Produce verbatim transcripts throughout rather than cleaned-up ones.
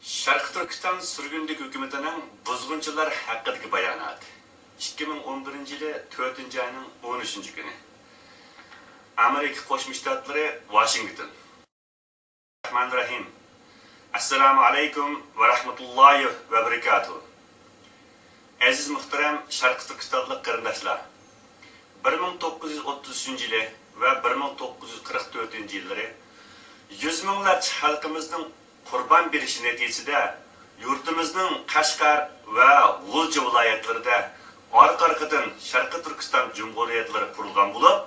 شەرقىي تۈركىستان سۈرگۈندىكى ھۆكۈمىتىنىڭ بۇزغۇنچىلار ھەققىدىكى باياناتى. ئىككى مىڭ ئون بىرىنچى يىلى تۆتىنچى ئاينىڭ ئون ئۈچىنچى كۈنى. ئامېرىكا قوشما شتاتلىرى، ۋاشىنگتون. رەھمانىررەھىم. ئەسسالامۇ ئەلەيكۇم ۋە رەھمەتۇللاھى ۋە بەرىكاتۇھ. ئەزىز مۇھتەرەم شەرقىي تۈركىستانلىق قېرىنداشلار! بىر مىڭ توققۇز يۈز ئوتتۇز ئۈچىنچى يىلى ۋە بىر مىڭ توققۇز يۈز قىرىق تۆتىنچى يىللىرى يۈز مىڭلارچە خەلقىمىزنىڭ قۇربان بېرىشى نەتىجىسىدە يۇرتىمىزنىڭ قەشقەر ۋە غۇلجا ۋىلايەتلىرىدە ئارقا-ئارقىدىن شەرقىي تۈركىستان جۇمھۇرىيەتلىرى قۇرۇلغان بولۇپ،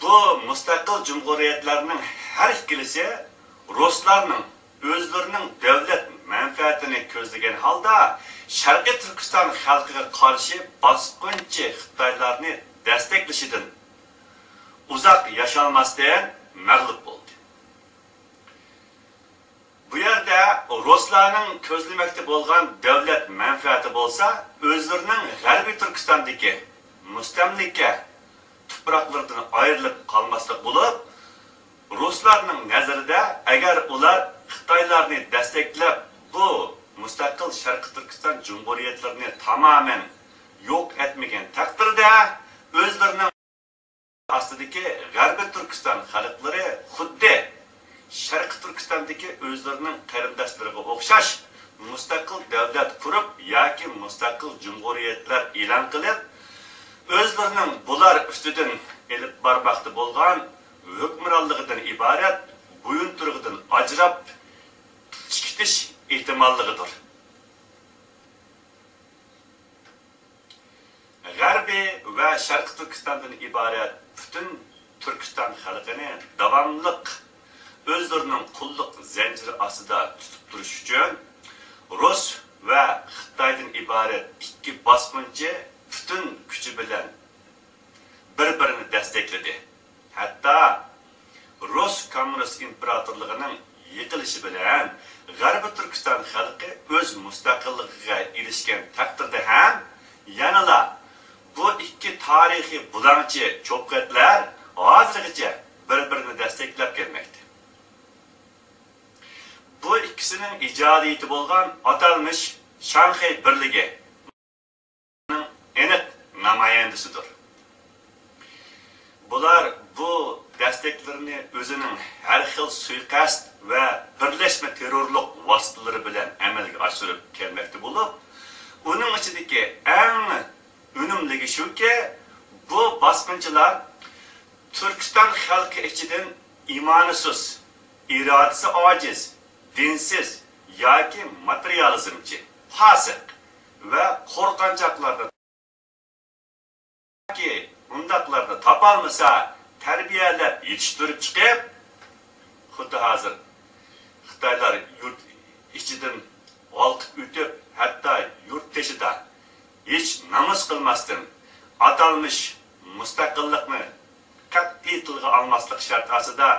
بۇ مۇستەقىل جۇمھۇرىيەتلەرنىڭ ھەر ئىككىلىسى رۇسلارنىڭ ئۆزلىرىنىڭ دۆلەت مەنپەئەتىنى كۆزلىگەن ھالدا شەرقىي تۈركىستان خەلقىگە قارشى باسقۇنچى خىتايلارنى دەستەكلىشىدىن ئۇزاق ياشالماستىن مەغلۇپ بولدى. بۇ يەردە رۇسلارنىڭ كۆزلىمەكتە بولغان دۆلەت مەنپەئەتى بولسا، ئۆزلىرىنىڭ غەربىي تۈركىستاندىكى مۇستەملىكە تۇپراقلىرىدىن ئايرىلىپ قالماسلىق بولۇپ، رۇسلارنىڭ نەزىرىدە، ئەگەر ئۇلار خىتايلارنى دەستەكلەپ، بۇ مۇستەقىل شەرقىي تۈركىستان جۇمھۇرىيەتلىرىنى تامامەن يوق ئەتمىگەن تەقدىردە، ئۆزلىرىنىڭ ئاستىدىكى غەربىي تۈركىستان خەلقلىرى خۇددى شەرقىي تۈركىستاندىكى ئۆزلىرىنىڭ قېرىنداشلىرىغا ئوخشاش مۇستەقىل دۆلەت قۇرۇپ ياكى مۇستەقىل جۇمھۇرىيەتلەر ئېلان قىلىپ، ئۆزلىرىنىڭ بۇلار ئۈستىدىن ئېلىپ بارماقتا بولغان ھۆكۈمرانلىقىدىن ئىبارەت بويۇنتۇرۇقىدىن ئاجراپ چىقىتىش ئېھتىماللىقىدۇر. غەربىي ۋە شەرقىي تۈركىستاندىن ئىبارەت پۈتۈن تۈركىستان خەلقىنى داۋاملىق ئۆزلىرىنىڭ قۇللۇق زەنجىرى ئاستىدا تۇتۇپ تۇرۇش ئۈچۈن، رۇس ۋە خىتايدىن ئىبارەت ئىككى باسقۇنچى پۈتۈن كۈچى بىلەن بىر-بىرىنى دەستەكلىدى. ھەتتا رۇس كوممۇنىست ئىمپېراتورلۇقىنىڭ يىقىلىشى بىلەن غەربىي تۈركىستان خەلقى ئۆز مۇستەقىللىقىغا ئېرىشكەن تەقدىردە ھەم، يەنىلا بۇ ئىككى تارىخىي بۇلاڭچى چوپقەتلەر ھازىرغىچە بىر-بىرىنى دەستەكلەپ كەلمەكتە. بۇ ئىككىسىنىڭ ئىجادىيىتى بولغان ئاتالمىش شاڭخەي بىرلىكى ئېنىق نامايەندىسىدۇر. بۇلار بۇ دەستەكلىرىنى ئۆزىنىڭ ھەر خىل سۇيىقەست ۋە بىرلەشمە تېررورلۇق ۋاسىتىلىرى بىلەن ئەمەلگە ئاشۇرۇپ كەلمەكتە بولۇپ، ئۇنىڭ ئىچىدىكى ئەڭ ئۈنۈملۈكى شۇكى، بۇ باسقۇنچىلار تۈركىستان خەلقى ئىچىدىن ئىمانى سۇس، ئىرادىسى ئاجىز، دىنسىز ياكى ماتېرىيالىزمچى، پاسىق ۋە قورقۇنچاقلارنى ياكى ئۇنداقلارنى تاپالمىسا، تەربىيەلەپ يېتىشتۈرۈپ چىقىپ، خۇددى ھازىر خىتايلار يۇرت ئىچىدىن ھالقىپ ئۆتۈپ، ھەتتا يۇرت تېشىدا ھېچ نامۇس قىلماستىن، ئاتالمىش مۇستەقىللىقنى قەتئىي تىلغا ئالماسلىق شەرتى ئاستىدا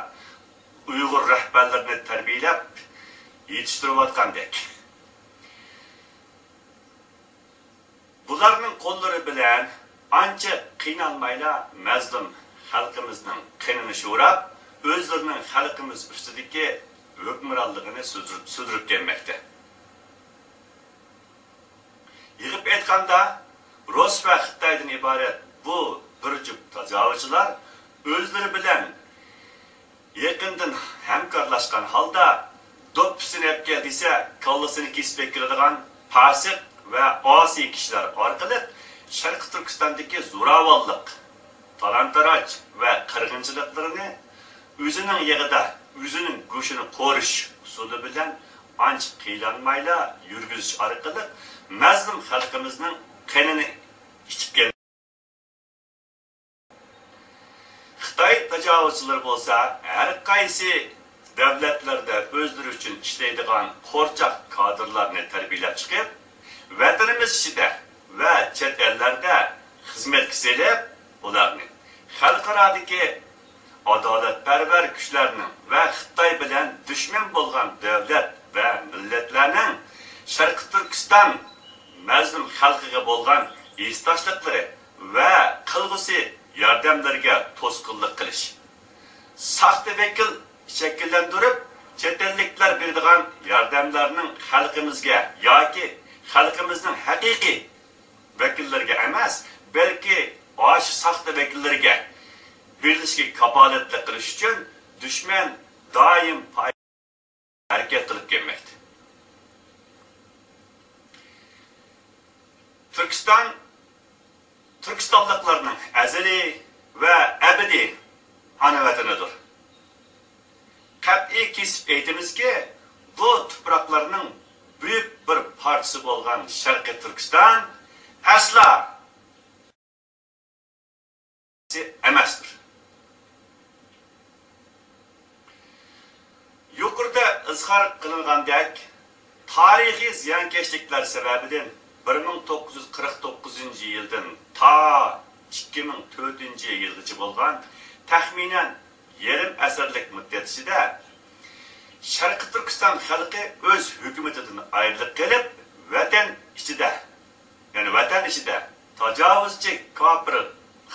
ئۇيغۇر رەھبەرلىرىنى تەربىيەلەپ يېتىشتۈرۈۋاتقاندەك. بۇلارنىڭ قوللىرى بىلەن ئانچە قىينالمايلا مەزلۇم خەلقىمىزنىڭ قېنىنى شوراپ، ئۆزلىرىنىڭ خەلقىمىز ئۈستىدىكى ھۆكۈمرانلىقىنى سۈردۈرۈپ، سۈردۈرۈپ كەلمەكتە. يىغىپ ئېيتقاندا، رۇس ۋە خىتايدىن ئىبارەت بۇ بىر جۈپ تاجاۋۇزچىلار ئۆزلىرى بىلەن يېقىندىن ھەمكارلاشقان ھالدا، دوپپىسىنى ئەپكەل دېسە، كاللىسىنى كېسىپ ئەكىلىدىغان پاسىق ۋە ئاسىي كىشىلەر ئارقىلىق شەرقىي تۈركىستاندىكى زوراۋانلىق، تالان-تاراج ۋە قىرغىنچىلىقلىرىنى ئۆزىنىڭ يېغىدا ئۆزىنىڭ گۆشىنى قورۇش ئۇسۇلى بىلەن ئانچە قىينالمايلا يۈرگۈزۈش ئارقىلىق مەزلۇم خەلقىمىزنىڭ قېنىنى ئىچىپ كەلمەكتە. خىتاي تاجاۋۇزچىلىرى بولسا ھەر قايسى دۆلەتلەردە ئۆزلىرى ئۈچۈن ئىشلەيدىغان قورچاق كادىرلارنى تەربىيەلەپ چىقىپ، ۋەتىنىمىز ئىچىدە ۋە چەت ئەللەردە خىزمەتكە سېلىپ، ئۇلارنى خەلقئارادىكى ئادالەتپەرۋەر كۈچلەرنىڭ ۋە خىتاي بىلەن دۈشمەن بولغان دۆلەت ۋە مىللەتلەرنىڭ شەرقىي تۈركىستان مەزلۇم خەلقىگە بولغان ھېسداشلىقلىرى ۋە قىلغۇسى ياردەملىرىگە توسقۇنلۇق قىلىش، ساختا ۋەكىل شەكىللەندۈرۈپ، چەت ئەللىكلەر بېرىدىغان ياردەملەرنىڭ خەلقىمىزگە ياكى خەلقىمىزنىڭ ھەقىقىي ۋەكىللىرىگە ئەمەس، بەلكى ئاشۇ ساختا ۋەكىللىرىگە بېرىلىشىگە كاپالەتلىك قىلىش ئۈچۈن دۈشمەن دائىم پاي-، ھەرىكەت قىلىپ كەلمەكتە. تۈركىستان تۈركىستانلىقلارنىڭ ئەزەلىي ۋە ئەبەدىي ئانا ۋەتىنىدۇر. قەتئىي كېسىپ ئېيتىمىزكى، بۇ تۇپراقلارنىڭ بۈيۈك بىر پارچىسى بولغان شەرقىي تۈركىستان ئەسلا ئەمەستۇر. يۇقىرىدا ئىزھار قىلىنغاندەك، تارىخىي زىيانكەشلىكلەر سەۋەبىدىن بىر مىڭ توققۇز يۈز قىرىق توققۇزىنچى يىلدىن تا ئىككى مىڭ تۆتىنچى يىلغىچە بولغان تەخمىنەن يېرىم ئەسىرلىك مۇددەت ئىچىدە شەرقىي تۈركىستان خەلقى ئۆز ھۆكۈمىتىدىن ئايرىلىپ قېلىپ، ۋەتەن ئىچىدە يەنى ۋەتەن ئىچىدە تاجاۋۇزچى كاپىر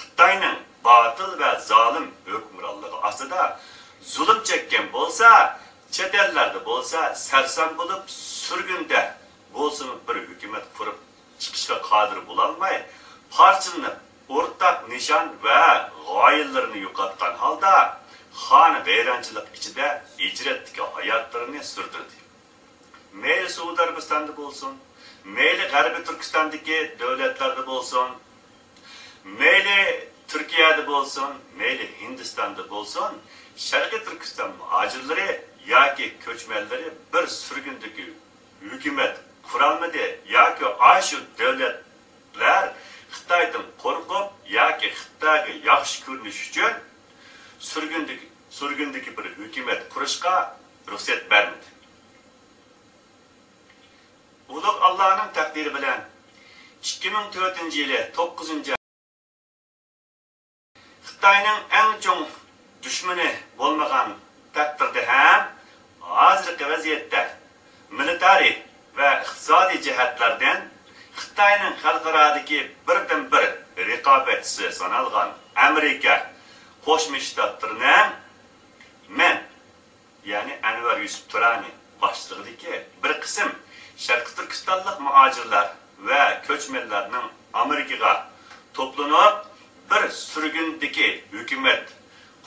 خىتاينىڭ باتىل ۋە زالىم ھۆكۈمرانلىقى ئاستىدا زۇلۇم چەككەن بولسا، چەت ئەللەردە بولسا سەرسان بولۇپ، سۈرگۈندە بولسىمۇ بىر ھۆكۈمەت قۇرۇپ چىقىشقا قادىر بولالماي، پارچىلىنىپ، ئورتاق نىشان ۋە غايىلىرىنى يوقاتقان ھالدا، خانى ۋەيرانچىلىق ئىچىدە ھىجرەتتىكى ھاياتلىرىنى سۈردۈردى. مەيلى سەئۇدى ئەرەبىستاندا بولسۇن، مەيلى غەربىي تۈركىستاندىكى دۆلەتلەردە بولسۇن، مەيلى تۈركىيەدە بولسۇن، مەيلى ھىندىستاندا بولسۇن، شەرقىي تۈركىستان مۇھاجىرلىرى ياكى كۆچمەنلىرى بىر سۈرگۈندىكى ھۆكۈمەت قۇرالمىدى ياكى ئاشۇ دۆلەتلەر خىتايدىن قورقۇپ ياكى خىتايغا ياخشى كۆرۈنۈش ئۈچۈن سۈرگۈندىكى، سۈرگۈندىكى بىر ھۆكۈمەت قۇرۇشقا رۇخسەت بەرمىدى. ئۇلۇغ ئاللانىڭ تەقدىرى بىلەن ئىككى مىڭ تۆتىنچى يىلى توققۇزىنچى خىتاينىڭ ئەڭ چوڭ دۈشمىنى بولمىغان تەقدىردە ھەم، ھازىرقى ۋەزىيەتتە مىلىتارىي ۋە ئىقتىسادىي جەھەتلەردىن خىتاينىڭ خەلقئارادىكى بىردىنبىر رىقابەتچىسى سانالغان ئامېرىكا قوشما شتاتلىرىنىڭ مەن يەنى ئەنۋەر يۈسۈپ تۇرانى باشچىلىقىدىكى بىر قىسىم شەرقىي تۈركىستانلىق مۇھاجىرلار ۋە كۆچمەنلەرنىڭ ئامېرىكىغا توپلىنىپ، بىر سۈرگۈندىكى ھۆكۈمەت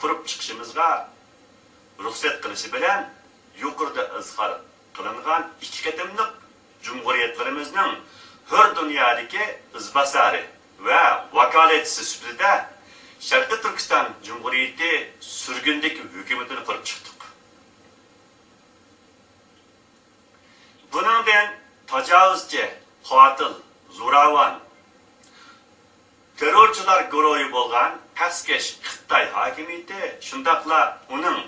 قۇرۇپ چىقىشىمىزغا رۇخسەت قىلىشى بىلەن، يۇقىرىدا ئىزھار قىلىنغان ئىككى قېتىملىق جۇمھۇرىيەتلىرىمىزنىڭ ھۆر دۇنيادىكى ئىزباسارى ۋە ۋاكالەتچىسى سۈپىتىدە شەرقىي تۈركىستان جۇمھۇرىيىتى سۈرگۈندىكى ھۆكۈمىتىنى قۇرۇپ چىقتۇق. بۇنىڭدىن تاجاۋۇزچى، قاتىل، زوراۋان، تېررورچىلار گۇرۇھى بولغان پەسكەش خىتاي ھاكىمىيىتى، شۇنداقلا ئۇنىڭ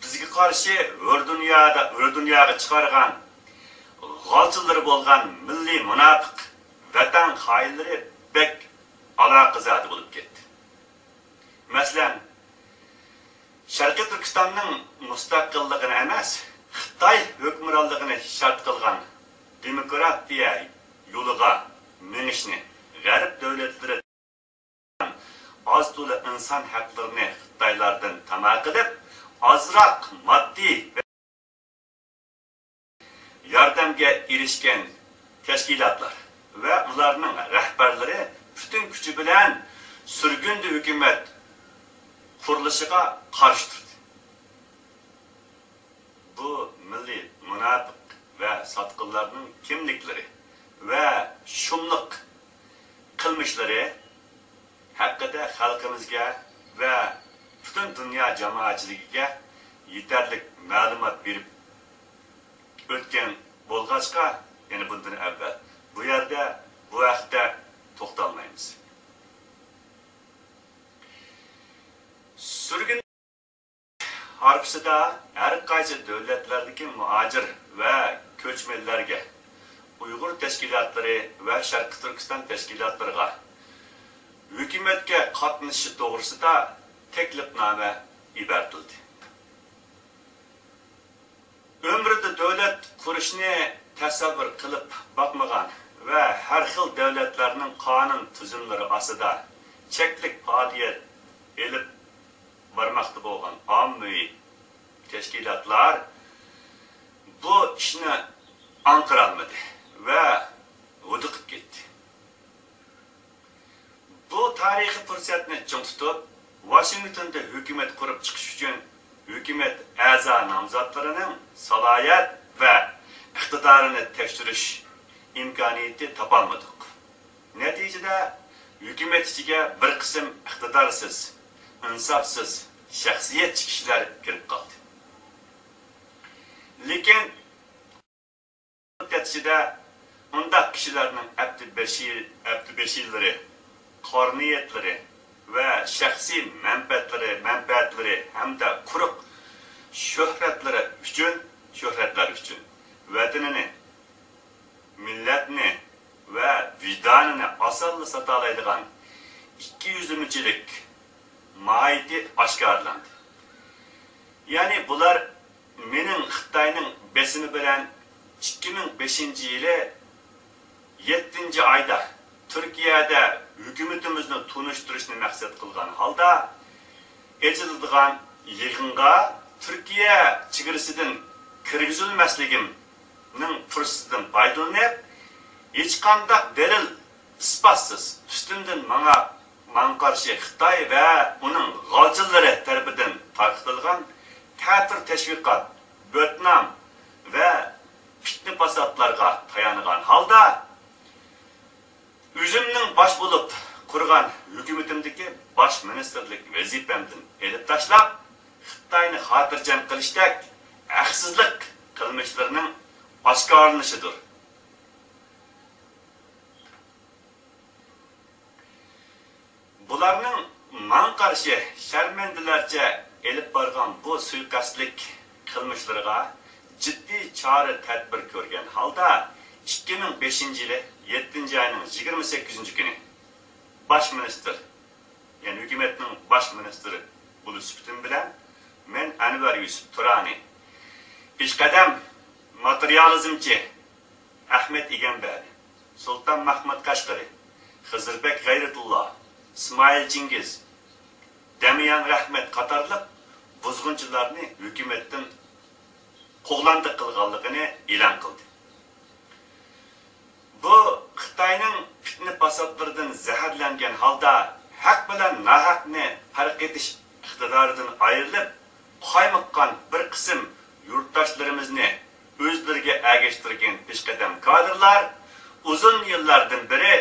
بىزگە قارشى ھۆر دۇنيادا، ھۆر دۇنياغا چىقارغان غالچىلىرى بولغان مىللىي مۇناپىق، ۋەتەن خائىنلىرى بەك ئالاقىزادە بولۇپ كەتتى. مەسىلەن، شەرقىي تۈركىستاننىڭ مۇستەقىللىقىنى ئەمەس، خىتاي ھۆكۈمرانلىقىنى شەرت قىلغان دېموكراتىيە يولىغا مېڭىشنى غەرب دۆلەتلىرى ئاز-تولا ئىنسان ھەقلىرىنى خىتايلاردىن تاما قىلىپ، ئازراق ماددىي ياردەمگە ئېرىشكەن تەشكىلاتلار ۋە ئۇلارنىڭ رەھبەرلىرى پۈتۈن كۈچى بىلەن سۈرگۈندە ھۆكۈمەت قۇرۇلۇشىغا قارشى تۇردى. بۇ مىللىي مۇناپىق ۋە ساتقىنلارنىڭ كىملىكلىرى ۋە شۇملۇق قىلمىشلىرى ھەققىدە خەلقىمىزگە ۋە پۈتۈن دۇنيا جامائەتچىلىكىگە يېتەرلىك مەلۇمات بېرىپ ئۆتكەن بولغاچقا، يەنە بۇندىن ئەۋۋەل بۇ يەردە بۇ ھەقتە توختالمايمىز. سۈرگۈن ھارپىسىدا ھەر قايسى دۆلەتلەردىكى مۇھاجىر ۋە كۆچمەنلەرگە، ئۇيغۇر تەشكىلاتلىرى ۋە شەرقىي تۈركىستان تەشكىلاتلىرىغا ھۆكۈمەتكە قاتنىشىشى توغرىسىدا تەكلىپنامە ئىبەرتىلدى. ئۆمرىدە دۆلەت قۇرۇشنى تەسەۋۋۇر قىلىپ باقمىغان ۋە ھەر خىل دۆلەتلەرنىڭ قانۇن تۈزۈملىرى ئاستىدا چەكلىك پائالىيەت ئېلىپ بارماقتا بولغان ئاممىۋى تەشكىلاتلار بۇ ئىشنى ئاڭقىرالمىدى ۋە ھودۇقۇپ كەتتى. بۇ تارىخىي پۇرسەتنى چىڭ تۇتۇپ، ۋاشىنگتوندا ھۆكۈمەت قۇرۇپ چىقىش ئۈچۈن ھۆكۈمەت ئەزا نامزاتلىرىنىڭ سالاھىيەت ۋە ئىقتىدارىنى تەكشۈرۈش ئىمكانىيىتى تاپالمىدۇق. نەتىجىدە، ھۆكۈمەت ئىچىگە بىر قىسىم ئىقتىدارسىز، ئىنساپسىز، شەخسىيەتچى كىشىلەر كىرىپ قالدى. لېكىن، مۇددەت ئىچىدە ئۇنداق كىشىلەرنىڭ ئەپتى بېشى، ئەپتى بېشىلىرى، قارا نىيەتلىرى ۋە شەخسىي مەنپەئەتلىرى، مەنپەئەتلىرى ھەمدە قۇرۇق شۆھرەتلىرى ئۈچۈن، شۆھرەتلەر ئۈچۈن ۋەتىنىنى، مىللەتنى ۋە ۋىجدانىنى ئاسانلا ساتالايدىغان ئىككى يۈزلىمىچىلىك ماھىيىتى ئاشكارىلاندى. يەنى بۇلار مېنىڭ خىتاينىڭ بېسىمى بىلەن ئىككى مىڭ بەشىنچى يىلى يەتتىنچى ئايدا تۈركىيەدە ھۆكۈمىتىمىزنى تونۇشتۇرۇشنى مەقسەت قىلغان ھالدا ئېچىلىدىغان يىغىنغا تۈركىيە چېگرىسىدىن كىرگۈزۈلمەسلىكىمنىڭ پۇرسىتىدىن پايدىلىنىپ، ھېچقانداق دەلىل ئىسپاتسىز ئۈستۈمدىن ماڭا، ماڭا قارشى خىتاي ۋە ئۇنىڭ غالچىلىرى تەرىپىدىن تارقىتىلغان تەتۈر تەشۋىقات، بۆتنام ۋە پىتنە-پاساتلارغا تايانغان ھالدا، ئۆزۈمنىڭ باش بولۇپ قۇرغان ھۆكۈمىتىمدىكى باش مىنىستىرلىك ۋەزىپەمدىن ئېلىپ تاشلاپ، خىتاينى خاتىرجەم قىلىشتەك ھەقسىزلىق قىلمىشلىرىنىڭ ئاشكارىلىنىشىدۇر. بۇلارنىڭ ماڭا قارشى شەرمەندىلەرچە ئېلىپ بارغان بۇ سۇيىقەستلىك قىلمىشلىرىغا جىددىي چارە-تەدبىر كۆرگەن ھالدا، ئىككى مىڭ بەشىنچى يىلى يەتتىنچى ئاينىڭ يىگىرمە سەككىزىنچى كۈنى باش مىنىستىر، يەنى ھۆكۈمەتنىڭ باش مىنىستىرى بولۇش سۈپىتىم بىلەن، مەن ئەنۋەر يۈسۈپ تۇرانى، پېشقەدەم ماتېرىيالىزمچى ئەخمەت ئىگەمبەردى، سۇلتان مەھمۇد قەشقىرى، خىزىربەك غەيرىتۇللا، ئىسمائىل چىڭگىز، دەميان رەھمەت قاتارلىق بۇزغۇنچىلارنى ھۆكۈمەتتىن قوغلاندى قىلغانلىقىنى ئېلان قىلدى. بۇ خىتاينىڭ پىتنە-پاساتلىرىدىن زەھەرلەنگەن ھالدا ھەق بىلەن ناھەقنى پەرق ئېتىش ئىقتىدارىدىن ئايرىلىپ، قايمۇققان بىر قىسىم يۇرتداشلىرىمىزنى ئۆزلىرىگە ئەگەشتۈرگەن پېشقەدەم كادىرلار ئۇزۇن يىللاردىن بېرى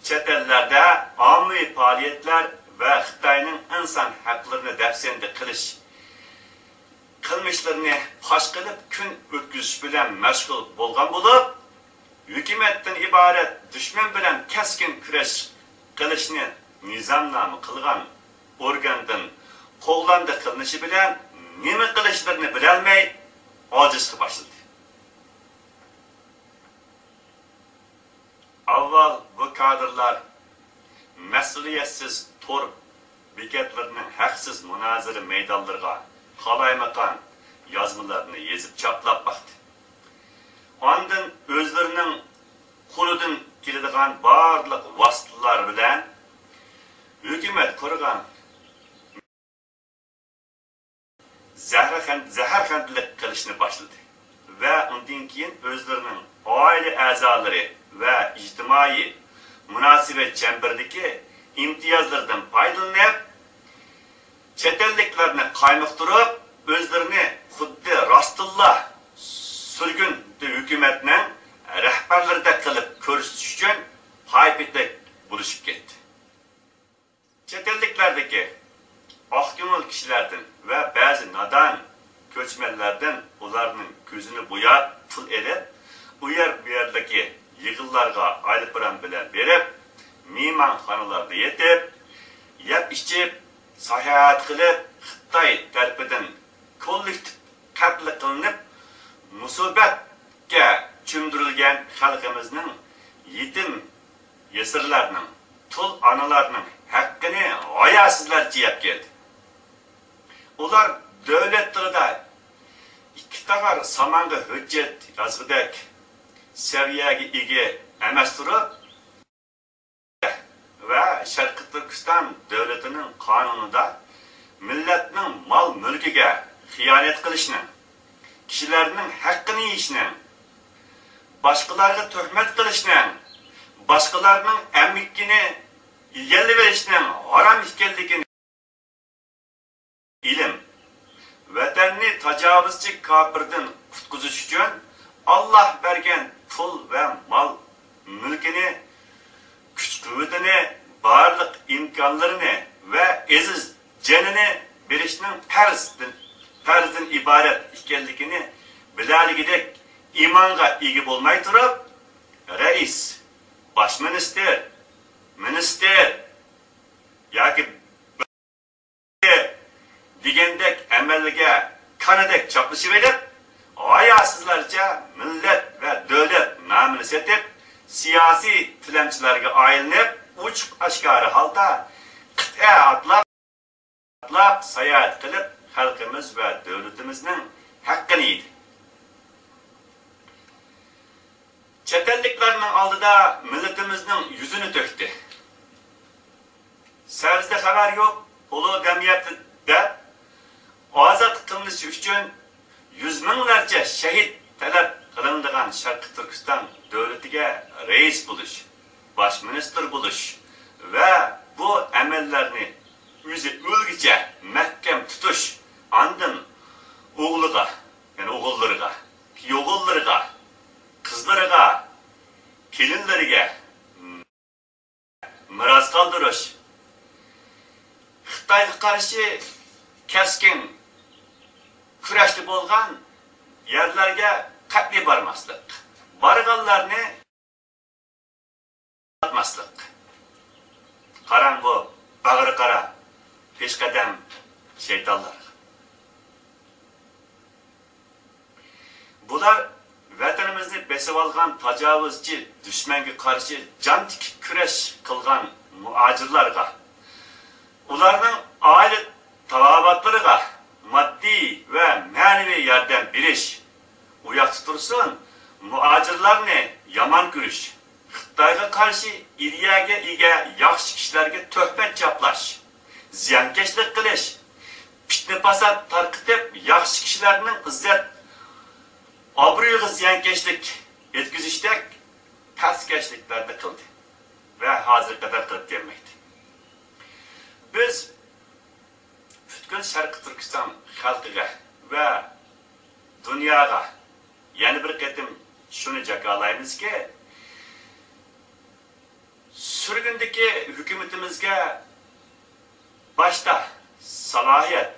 چەت ئەللەردە ئاممىۋى پائالىيەتلەر ۋە خىتاينىڭ ئىنسان ھەقلىرىنى دەپسەندە قىلىش قىلمىشلىرىنى پاش قىلىپ، كۈن ئۆتكۈزۈش بىلەن مەشغۇل بولغان بولۇپ، ھۆكۈمەتتىن ئىبارەت دۈشمەن بىلەن كەسكىن كۈرەش قىلىشنى نىزامنامە قىلغان ئورگاندىن قوغلاندى قىلىنىشى بىلەن نېمە قىلىشلىرىنى بىلەلمەي ئاجىزىشقا باشلىدى. ئاۋۋال بۇ كادىرلار مەسئۇلىيەتسىز تور بېكەتلىرىنىڭ ھەقسىز مۇنازىرە مەيدانلىرىغا قالايمىقان يازمىلارنى يېزىپ چاپلاپ باقتى. ئاندىن ئۆزلىرىنىڭ قولىدىن كېلىدىغان بارلىق ۋاسىتىلەر بىلەن ھۆكۈمەت قۇرغان زەھەرخەن-، زەھەرخەندىلىك قىلىشنى باشلىدى ۋە ئۇندىن كېيىن ئۆزلىرىنىڭ ئائىلە ئەزالىرى ۋە ئىجتىمائىي مۇناسىۋەت چەمبىرىكىدىكى ئىمتىيازلىرىدىن پايدىلىنىپ، چەت ئەللىكلەرنى قايمۇقتۇرۇپ، ئۆزلىرىنى خۇددى راستتىنلا سۈرگۈندە ھۆكۈمەتنىڭ رەھبەرلىرىدەك قىلىپ كۆرسىتىش ئۈچۈن پاي-پېتەك بولۇشۇپ كەتتى. چەت ئەللىكلەردىكى ئاق كۆڭۈل كىشىلەردىن ۋە بەزى نادان كۆچمەنلەردىن ئۇلارنىڭ كۆزىنى بوياپ پۇل ئېلىپ، ئۇ يەر بۇ يەردىكى يىغىنلارغا ئايروپىلان بىلەن بېرىپ، مېھمانخانىلاردا يېتىپ، يەپ ئىچىپ، ساياھەت قىلىپ، خىتاي تەرىپىدىن كوللېكتىپ قەتل قىلىنىپ، مۇسىبەتكە چۆمدۈرۈلگەن خەلقىمىزنىڭ يېتىم يېسىرلارنىڭ، تۇل ئانىلارنىڭ ھەققىنى ھاياسىزلارچە يەپ كەلدى. ئۇلار دۆلەت تىلىدا ئىككى تاغار سامانغا ھۆججەت يازغۇدەك سەۋىيەگە ئىگە ئەمەس تۇرۇپ، ۋە شەرقىي تۈركىستان دۆلىتىنىڭ قانۇنىدا مىللەتنىڭ مال-مۈلكىگە خىيانەت قىلىشنىڭ، كىشىلەرنىڭ ھەققىنى يېيىشنىڭ، باشقىلارغا تۆھمەت قىلىشنىڭ، باشقىلارنىڭ ئەمگىكىنى ئىگىلىۋېلىشنىڭ ھارام ئىكەنلىكىنى، ئىلىم، ۋەتەننى تاجاۋۇزچى كاپىردىن قۇتقۇزۇش ئۈچۈن ئاللاھ بەرگەن پۇل ۋە مال مۈلكىنى، كۈچ-قۇۋۋىتىنى، بارلىق ئىمكانلىرىنى ۋە ئەزىز جېنىنى بېرىشنىڭ پەرزدىن، پەرزدىن ئىبارەت ئىكەنلىكىنى بىلەلىگۈدەك ئىمانغا ئىگە بولماي تۇرۇپ، رەئىس، باش مىنىستىر، مىنىستىر ياكى دېگەندەك ئەمەلگە كانىدەك چاپلىشىۋېلىپ، ھاياسىزلارچە مىللەت ۋە دۆلەت نامىنى سېتىپ، سىياسىي تىلەمچىلەرگە ئايلىنىپ، ئوچۇق-ئاشكارا ھالدا قىتئە ئاتلاپ، ئاتلاپ ساياھەت قىلىپ، خەلقىمىز ۋە دۆلىتىمىزنىڭ ھەققىنى يېدى. چەت ئەللىكلەرنىڭ ئالدىدا مىللىتىمىزنىڭ يۈزىنى تۆكتى. سەۋزىدە خەۋەر يوق، ئۇلۇغ دەم يەپتۇ دەپ، ئازاد قىلىنىشى ئۈچۈن يۈز مىڭلارچە شەھىت تەلەپ قىلىنىدىغان شەرقىي تۈركىستان دۆلىتىگە رەئىس بولۇش، باش مىنىستىر بولۇش ۋە بۇ ئەمەللەرنى ئۆزى ئۆلگۈچە مەھكەم تۇتۇش، ئاندىن ئوغلىغا، يەنى ئوغۇللىرىغا، كۈيئوغۇللىرىغا، قىزلىرىغا، كېلىنلىرىگە مىراس قالدۇرۇش، خىتايغا قارشى كەسكىن كۈرەشتە بولغان يەرلەرگە قەتئىي بارماسلىق، بارغانلارنى ئاتماسلىق. قاراڭ بۇ باغرى قارا پېشقەدەم شەيتانلارغا. بۇلار ۋەتىنىمىزنى بېسىۋالغان تاجاۋۇزچى دۈشمەنگە قارشى جان تىكىپ كۈرەش قىلغان مۇھاجىرلارغا، ئۇلارنىڭ ئائىلە تاۋابىئاتلىرىغا ماددىي ۋە مەنىۋى ياردەم بېرىش، ئۇ ياقتا تۇرسۇن، مۇھاجىرلارنى يامان كۆرۈش، خىتايغا قارشى ئىدىيەگە ئىگە ياخشى كىشىلەرگە تۆھمەت چاپلاش، زىيانكەشلىك قىلىش، پىتنە-پاسات تارقىتىپ، ياخشى كىشىلەرنىڭ ئىززەت-ئابرۇيىغا زىيانكەشلىك يەتكۈزۈشتەك پەسكەشلىكلەرنى قىلدى ۋە ھازىرغا قەدەر قىلىپ كەلمەكتە. بىز پۈتكۈل شەرقىي تۈركىستان خەلقىگە ۋە دۇنياغا يەنە بىر قېتىم شۇنى جاكارلايمىزكى، سۈرگۈندىكى ھۆكۈمىتىمىزگە باشتا سالاھىيەت،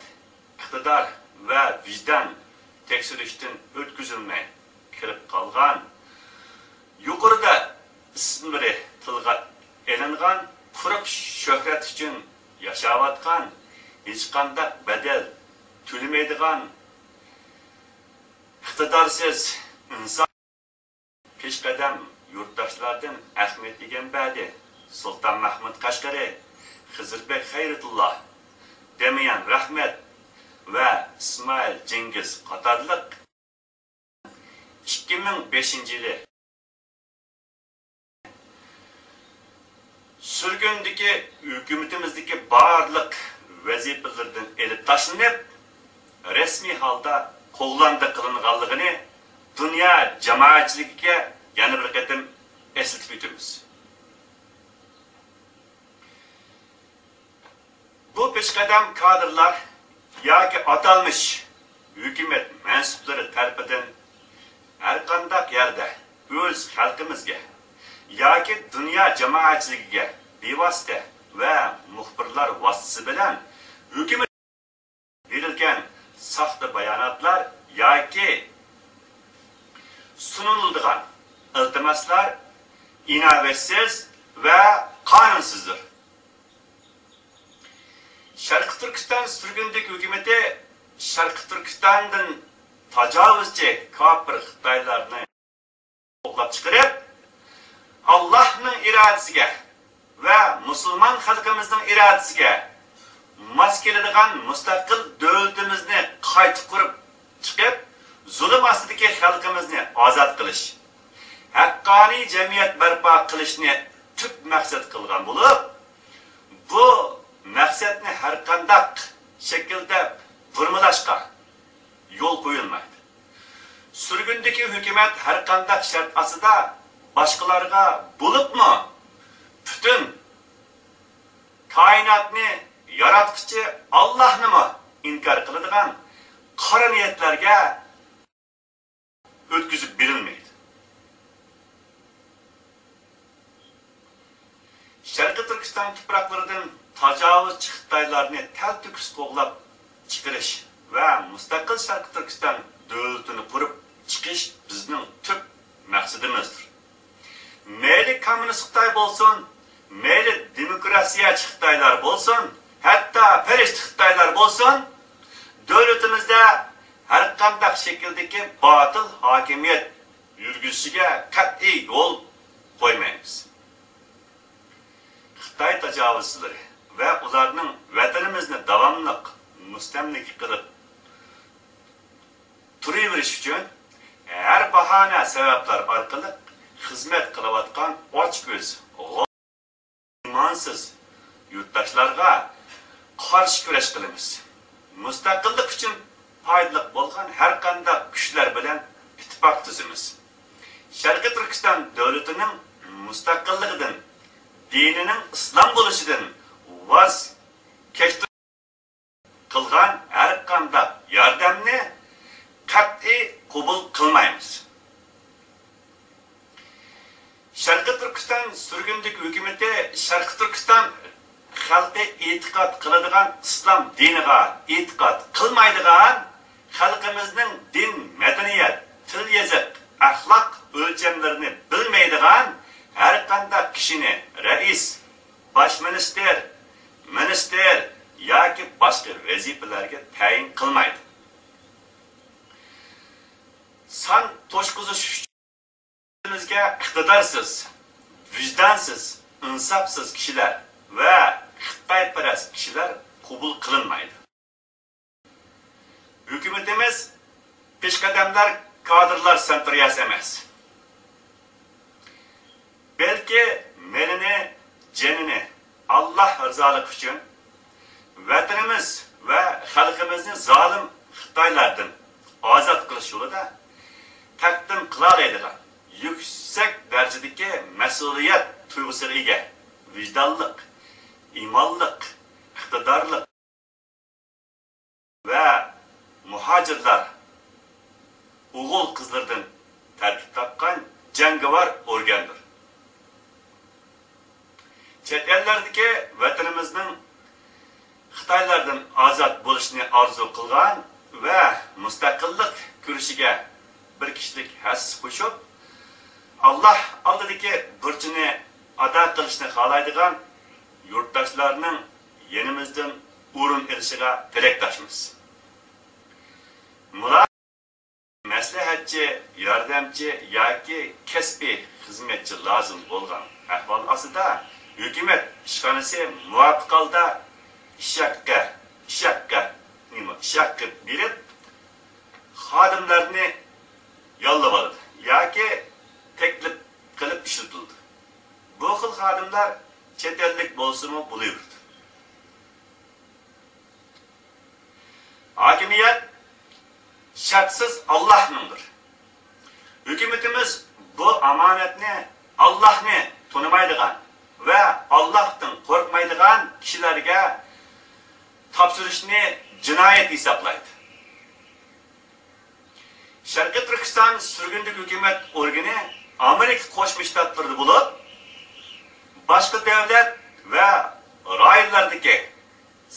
ئىقتىدار ۋە ۋىجدان تەكشۈرۈشتىن ئۆتكۈزۈلمەي كىرىپ قالغان، يۇقىرىدا ئىسىملىرى تىلغا ئېلىنغان، قۇرۇق شۆھرەت ئۈچۈن ياشاۋاتقان، ھېچقانداق بەدەل تۆلىمەيدىغان، ئىقتىدارسىز ئىنسان، پېشقەدەم يۇرتداشلاردىن ئەخمەت ئىگەمبەردى، سۇلتان مەھمۇد قەشقىرى، خىزىربېك خەيرىتۇللا، دېمىيان رەھمەت ۋە ئىسمائىل جىڭگىز قاتارلىق ئىككى مىڭ بەشىنچى يىلى سۈرگۈندىكى ھۆكۈمىتىمىزدىكى بارلىق ۋەزىپىلىرىدىن ئېلىپ تاشلىنىپ، رەسمىي ھالدا قوغلاندى قىلىنغانلىقىنى دۇنيا جامائەتچىلىكىگە يەنە بىر قېتىم ئەسلىتىپ ئۆتىمىز. بۇ پېشقەدەم كادىرلار ياكى ئاتالمىش ھۆكۈمەت مەنسۇپلىرى تەرىپىدىن ھەرقانداق يەردە ئۆز خەلقىمىزگە ياكى دۇنيا جامائەتچىلىكىگە بىۋاسىتە ۋە مۇخبىرلار ۋاسىتىسى بىلەن ھۆكۈمەت بېرىلگەن ساختا باياناتلار ياكى سۇنۇلىدىغان ئىلتىماسلار ئىناۋەتسىز ۋە قانۇنسىزدۇر. شەرقىي تۈركىستان سۈرگۈندىكى ھۆكۈمىتى شەرقىي تۈركىستاندىن تاجاۋۇزچى كاپىر خىتايلارنى قوغلاپ چىقىرىپ، ئاللاھنىڭ ئىرادىسىگە ۋە مۇسۇلمان خەلقىمىزنىڭ ئىرادىسىگە ماس كېلىدىغان مۇستەقىل دۆلىتىمىزنى قايتا قۇرۇپ چىقىپ، زۇلۇم ئاستىدىكى خەلقىمىزنى ئازاد قىلىش، ھەققانىي جەمئىيەت بەرپا قىلىشنى تۈپ مەقسەت قىلغان بولۇپ، بۇ مەقسەتنى ھەرقانداق شەكىلدە بۇرمىلاشقا يول قويۇلمايدۇ. سۈرگۈندىكى ھۆكۈمەت ھەرقانداق شەرت ئاستىدا باشقىلارغا، بولۇپمۇ پۈتۈن كائىناتنى ياراتقۇچى ئاللاھنىمۇ ئىنكار قىلىدىغان قارا نىيەتلەرگە ئۆتكۈزۈپ بېرىلمەيدۇ. شەرقىي تۈركىستان تۇپراقلىرىدىن تاجاۋۇزچى خىتايلارنى تەلتۆكۈس قوغلاپ چىقىرىش ۋە مۇستەقىل شەرقىي تۈركىستان دۆلىتىنى قۇرۇپ چىقىش بىزنىڭ تۈپ مەقسىتىمىزدۇر. مەيلى كوممۇنىست خىتاي بولسۇن، مەيلى دېموكراتىيەچى خىتايلار بولسۇن، ھەتتا پەرىشتە خىتايلار بولسۇن، دۆلىتىمىزدە ھەرقانداق شەكىلدىكى باتىل ھاكىمىيەت يۈرگۈزۈشىگە قەتئىي يول قويمايمىز. خىتاي تاجاۋۇزچىلىرى ۋە ئۇلارنىڭ ۋەتىنىمىزنى داۋاملىق مۇستەملىكە قىلىپ تۇرۇۋېرىش ئۈچۈن ھەر باھانە سەۋەبلەر ئارقىلىق خىزمەت قىلىۋاتقان ئاچكۆز، ئىمانسىز يۇرتداشلارغا قارشى كۈرەش قىلىمىز. مۇستەقىللىق ئۈچۈن پايدىلىق بولغان ھەرقانداق كۈچلەر بىلەن ئىتتىپاق تۈزىمىز. شەرقىي تۈركىستان دۆلىتىنىڭ مۇستەقىللىقىدىن، دىنىنىڭ ئىسلام بولۇشىدىن ۋاز كەچتۇرۇش قىلغان ھەرقانداق ياردەمنى قەتئىي قوبۇل قىلمايمىز. شەرقىي تۈركىستان سۈرگۈندىكى ھۆكۈمىتى شەرقىي تۈركىستان خەلقى ئېتىقاد قىلىدىغان ئىسلام دىنىغا ئېتىقاد قىلمايدىغان، خەلقىمىزنىڭ دىن، مەدەنىيەت، تىل-يېزىق، ئەخلاق ئۆلچەملىرىنى بىلمەيدىغان ھەرقانداق كىشىنى رەئىس، باش مىنىستىر، مىنىستىر ياكى باشقا ۋەزىپىلەرگە تەيىن قىلمايدۇ. سان توشقۇزۇش ئۈچۈن ئىقتىدارسىز، ۋىجدانسىز، ئىنساپسىز كىشىلەر ۋە خىتايپەرەس كىشىلەر قوبۇل قىلىنمايدۇ. ھۆكۈمىتىمىز پېشقەدەملەر، كادىرلار سەنتۇرىيەسى ئەمەس. بەلكى مېلىنى، جېنىنى ئاللاھ رىزالىقى ئۈچۈن ۋەتىنىمىز ۋە خەلقىمىزنى زالىم خىتايلاردىن ئازاد قىلىش يولىدا تەقدىم قىلالايدىغان يۈكسەك دەرىجىدىكى مەسئۇلىيەت تۇيغۇسىغا ئىگە، ۋىجدانلىق، ئىمانلىق، ئىقتىدارلىق ۋە مۇھاجىرلار ئوغۇل-قىزلىرىدىن تەركىب تاپقان جەڭگىۋار ئورگاندۇر. چەت ئەللەردىكى ۋەتىنىمىزنىڭ خىتايلاردىن ئازاد بولۇشىنى ئارزۇ قىلغان ۋە مۇستەقىللىق كۈرىشىگە بىر كىشىلىك ھەسسە قوشۇپ، ئاللاھ ئالدىدىكى بۇرچىنى ئادا قىلىشنى خالايدىغان يۇرتداشلارنىڭ يېنىمىزدىن ئورۇن ئېلىشىغا تىلەكداشمىز. مۇلا مەسلىھەتچى، ياردەمچى ياكى كەسپىي خىزمەتچى لازىم بولغان ئەھۋال ئاستىدا، ھۆكۈمەت ئىشخانىسى مۇۋاپىق ھالدا ئىش ھەققى، ئىش ھەققى، نېمە، ئىش ھەققى بېرىپ، خادىملارنى ياللىۋالىدۇ ياكى تەكلىپ قىلىپ ئىشلىتىلىدۇ. بۇ خىل خادىملار چەت ئەللىك بولسىمۇ بولۇۋېرىدۇ. ھاكىمىيەت شەرتسىز ئاللاھنىڭدۇر. ھۆكۈمىتىمىز بۇ ئامانەتنى ئاللاھنى تونۇمايدىغان ۋە ئاللاھتىن قورقمايدىغان كىشىلەرگە تاپشۇرۇشنى جىنايەت ھېسابلايدۇ. شەرقىي تۈركىستان سۈرگۈندىكى ھۆكۈمەت ئورگىنى ئامېرىكا قوشما شتاتلىرىدا بولۇپ، باشقا دۆلەت ۋە رايونلاردىكى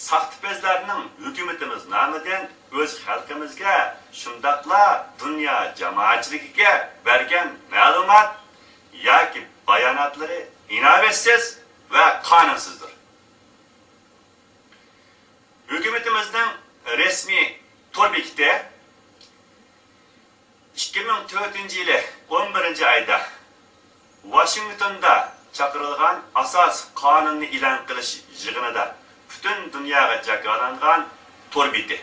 ساختىپەزلەرنىڭ ھۆكۈمىتىمىز نامىدىن ئۆز خەلقىمىزگە، شۇنداقلا دۇنيا جامائەتچىلىكىگە بەرگەن مەلۇمات ياكى باياناتلىرى ئىناۋەتسىز ۋە قانۇنسىزدۇر. ھۆكۈمىتىمىزنىڭ رەسمىي تور بېكىتى ئىككى مىڭ تۆتىنچى يىلى ئون بىرىنچى ئايدا ۋاشىنگتوندا چاقىرىلغان ئاساسىي قانۇننى ئېلان قىلىش يىغىنىدا پۈتۈن دۇنياغا جاكارلانغان تور بېتى.